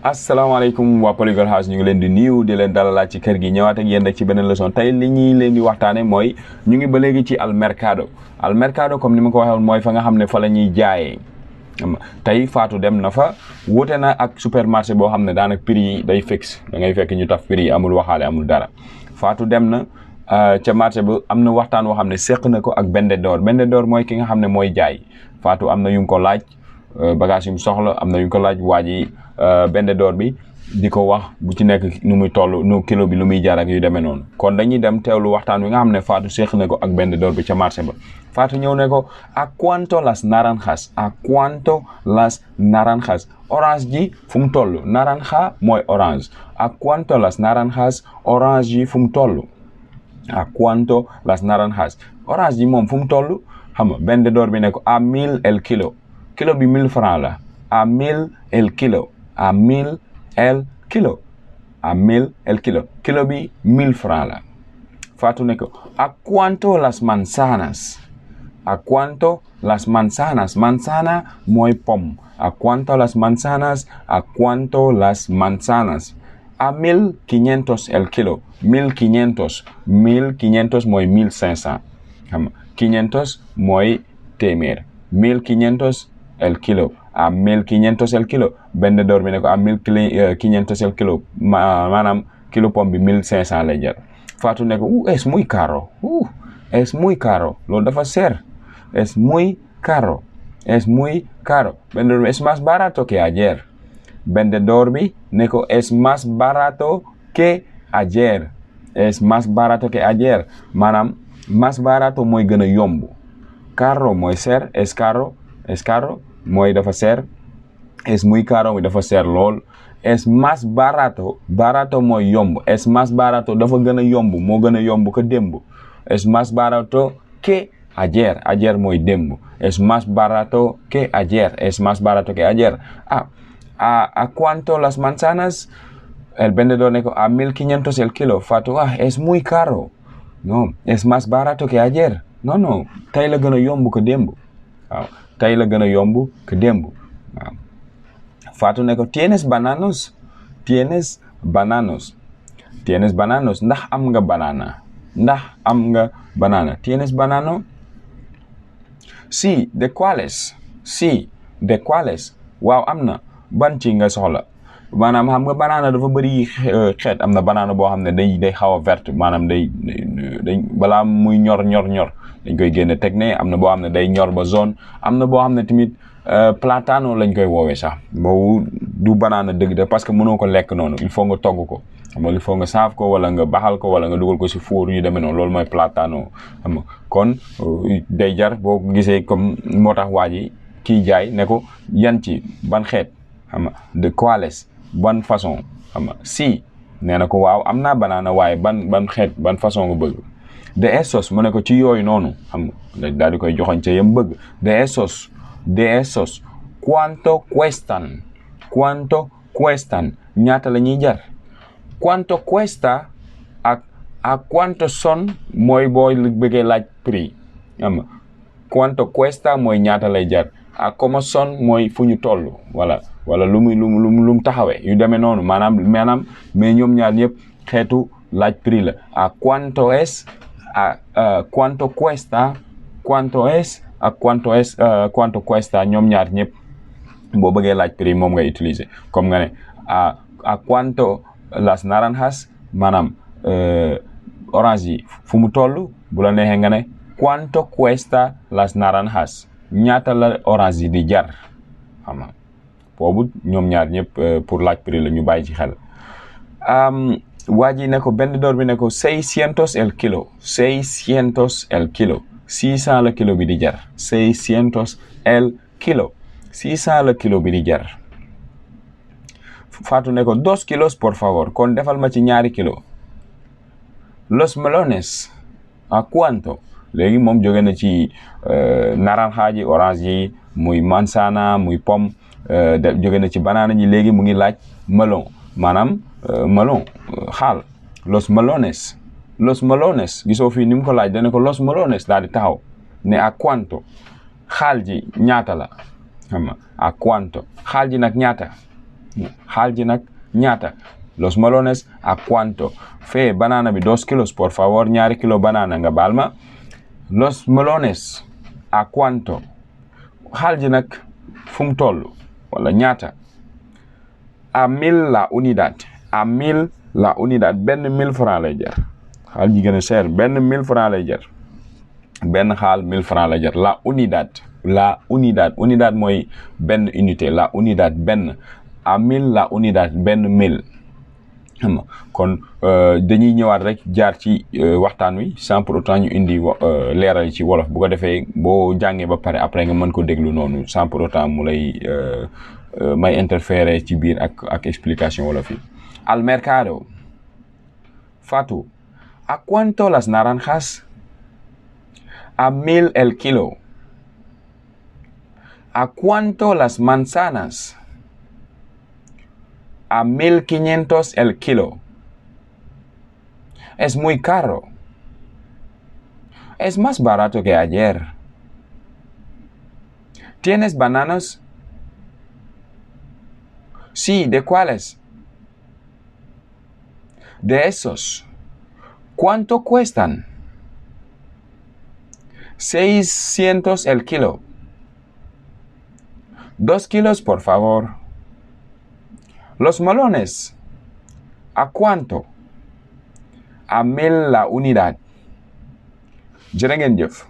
asalaamaaleykum waa Polygon House ñu ngi leen di nuyu di leen dalalaat ci kër gi ñëwaat ak yéen rek ci beneen leçon tey li ñuy leen di waxtaane mooy ñu ngi ba léegi ci al mercado comme ni ma ko waxee woon mooy fa nga xam ne fa la ñuy jaayee tey Fatou dem na fa wute na ak supermarché boo xam ne daanaka prix yi day fixe da ngay fekk ñu taf prix yi amul waxaale amul dara Fatou dem na ca marché ba am na waxtaan woo xam ne seq na ko ak vendedor mooy ki nga xam ne mooy jaay Fatou am na yu ko laaj bagage yu mu soxla am na yu ko laaj waa ji vendedor bi di ko wax bu ci nekk nu muy toll nu kilo bi lu muy jar ak yu demee noonu kon dañuy dem teewlu waxtaan wi nga xam ne Fatou seq na ko ak vendedor bi ca marché ba Fatou ñëw ne ko a cuánto las naranjas orange ji fu mu toll naranja mooy orange a cuánto las naranjas orange ji fu mu toll a cuánto las naranjas orange ji moom fu mu toll xam nga vendedor bi ne ko a 1000 el kilo bi 1000 francs la a 1000 el kilo a 1000 el kilo kilo bi 1000 francs la Fatou ne ko a cuánto las manzanas manzana mooy pomme a cuánto las manzanas a 1500 el kilo 1500 mooy 1500 xam nga 500 mooy téeméer 1500 el kilo a 1500 el kilo vendedor bi ne ko a 1500 el kilo maanaam kilo pomme bi 1500 lay jar Fatou ne ko es muy caro loolu dafa seer es muy caro vendedor bi es más barato que ayer vendedor bi ne ko es más barato que ayer maanaam más barato mooy gën a yomb caro mooy seer es caro mooy dafa seer es muy caro mooy dafa seer lool es más barato mooy yomb es más barato dafa gën a yomb moo gën a yomb que démb es más barato que ayer mooy démb es más barato que ayer a cuánto las manzanas el vendedor ne ko a 1500 el kilo Fatou es muy caro no es más barato que ayer no tey la gën a yomb que démb waaw tey la gën a yomb que démb waaw Fatou ne ko tienes bananos ndax am nga banana tienes banano sí de cuáles waaw am na ban ci nga soxla maanaam xam nga banana dafa bëri xeet am na banana boo xam ne day xaw a verte maanaam day balaa muy ñor dañ koy génne teg ne am na boo xam ne day ñor ba zone am na boo xam ne tamit platano lañ koy woowee sax boobu du banana dëgg de parce que mënoo ko lekk noonu il faut nga togg ko xam nga il faut nga saaf ko wala nga baxal ko wala nga dugal ko si four yu demee noonu loolu mooy platano xam nga kon day jar boo gisee comme moo tax waa ji kii jaay ne ko yan ci ban xeet xam nga de cuáles ban façon xam nga si nee na ko waaw am naa banana waaye ban xeet ban façon nga bëgg de esos mu ne ko ci yooyu noonu xam nga daal di koy joxoñ ca yam bëgg de esos cuánto cuestan ñaata la ñuy jar cuánto cuesta ak cuánto son mooy boo bëggee laaj prix xam nga cuánto cuesta mooy ñaata lay jar ak como son mooy fu ñu toll wala lu mu taxawee yu demee noonu maanaam mais ñoom ñaar ñëpp xeetu laaj prix la a cuánto es cuánto cuesta cuánto cuesta ñoom ñaar ñëpp boo bëggee laaj prix moom nga utiliser comme nga ne a cuánto las naranjas maanaam orange yi fu mu toll bu la neexee nga ne cuánto cuesta las naranjas ñaata la orange yi di jar xam nga boobu ñoom ñaar ñëpp pour laaj prix la ñu bàyyi ci xel waa ji ne ko vendedor bi ne ko 600 el kilo 600 la kilo bi di jar 600 el kilo la kilo bi di jar Fatou ne ko 2 kilos por favor kon defal ma ci 2 kilo los melones a cuánto léegi moom jóge na ci naranja ji orange yi muy manzana muy pomme jóge na ci banana ji léegi mu ngi laaj melon maanaam melon xaal los melones gisoo fii ni mu ko laaj dana ko los melones daal di taxaw ne a cuánto xaal ji ñaata la xam nga a cuánto xaal ji nag ñaata xaal ji nag ñaata los melones a cuánto fee banana bi 2 kilos por favor 2 kilo banana nga baal ma los melones a cuánto xaal ji nag fu mu toll wala ñaata a 1000 la unidad a 1000 la unidad benn 1000 francs lay jar xaal ji gën a cher benn 1000 francs lay jar benn xaal 1000 francs lay jar la unidad mooy benn unité la unidad benn a 1000 la unidad benn 1000 xam nga kon dañuy ñëwaat rek jaar ci waxtaan wi sans pour autant ñu indi leeral ci wolof bu ko defee boo jàngee ba pare après nga mën ko déglu noonu sans pour autant mu lay may interférer ci biir ak explication wolof yi. Al mercado. Fatou, ¿a cuánto las naranjas? A 1000 el kilo. ¿A cuánto las manzanas? A 1500 el kilo. Es muy caro. Es más barato que ayer. ¿Tienes bananos? Sí, ¿de cuáles? De esos. ¿Cuánto cuestan? 600 el kilo. 2 kilos, por favor. Los melones. ¿A cuánto? A 1000 la unidad. Jërë ngeen jëf.